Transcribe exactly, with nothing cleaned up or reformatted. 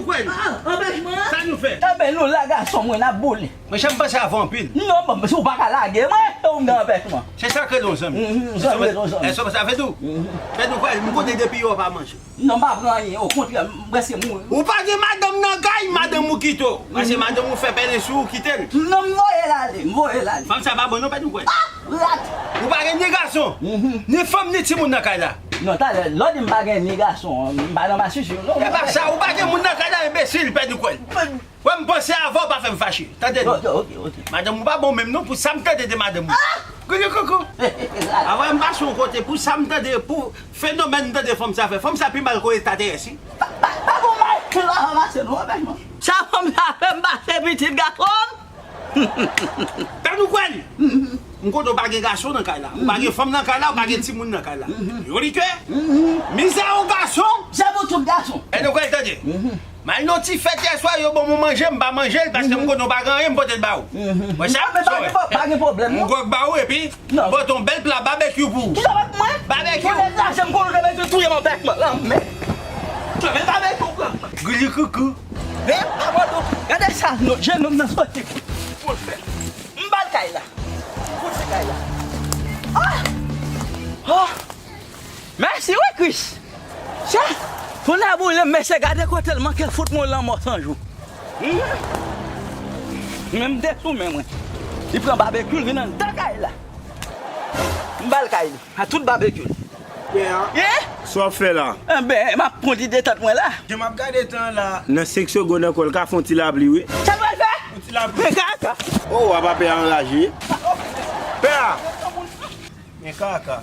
Kwen, sa nou fè? Enben, nou la, gason mwen, n ap boule. Mwen, jan m panse avè w anpil. Non, bon, si w pa ka lage mwen, ou m nan anpèchman. Se sa k rele yon zanmi. Mhm, zanmi rele yon zanmi. Èske w sa fè tou? Mhm. Fè nou kwè, m konnen depi yè w pa manje. Non, m pa pran anyen, okontrè, m prèske mouri. Ou pa gen madanm nan kay, madanm ou kite w. Paske madanm ou fè pèlen sou ou, kite l. Non, m voye l ale, m voye l ale. Fanm sa pa bon non, fè nou kwè. Ah, rat! Ou pa gen ni gason, ni fanm, ni timoun nan kay la. Non, talè, lè w di m pa gen ni gason, m pa nan masisi, non. E pa sa, ou pa gen moun nan kay la, enbesil, pèdi kwè l. Wè, m panse avè w, pa fè m fache. Tande non. Ok, ok, ok. Madanm ou pa bon menm non, pou sa m tande de madanm ou. Gouye koko. Avè m pase yon kote, pou sa m tande, pou fenomèn m tande fanm sa fè. Fanm sa pi mal ke ekstraterès, wi. Pa, pa, pa bon mal, la ranmase nou, anpèchman. Sa fanm sa fè m pase pitit gason m? Tan nou kwè l. M konnen w pa gen gason nan kay la. Ou pa gen fanm nan kay la, ou pa gen timoun nan kay la. Yon likè. Mizè yon gason. Se pou tout gason. E nou kwè l tande. M al nan ti fèt yè swa, yo ban mwen manje, m pa manje l, paske m konnen w pa gen anyen, m pote l ba ou. Wè sa? Men pa gen pwoblèm, non. M gwòg ba ou, epi m pote yon bèl pla babekyou pou ou. Kisa w ap mwen? Babekyou. Mwen lè sa, se m konnen w te bezwen touye m anpèchman. Lanmè. Touye m babekyou, pran. Gili koukou. Men, abandon. Gade sa, non, jenòm nan soti. Pou l fè. M ba l kay la. Pou l fè kay la. Ah! Oh! Mèsi, wi, Kris. Sa, pou n a boule m, mesye, gade kote l manke fout mwen lanmò san jou. Hmm. Men m te sou men mwen. Li pran babekyou, l vin anndan kay la. M ba l kay li. A tout babekyou. Pè a, ye? Sa w ap fè la? Enben, m ap pran ti detant mwen la. Jan m ap gade tan an la. Nan senk segonn ankò, l ka fè yon ti lapli, wi. Sa l pral fè? Yon ti lapli. Men kaka. Oh, a pa pè a anraje. Pè a! Men kaka.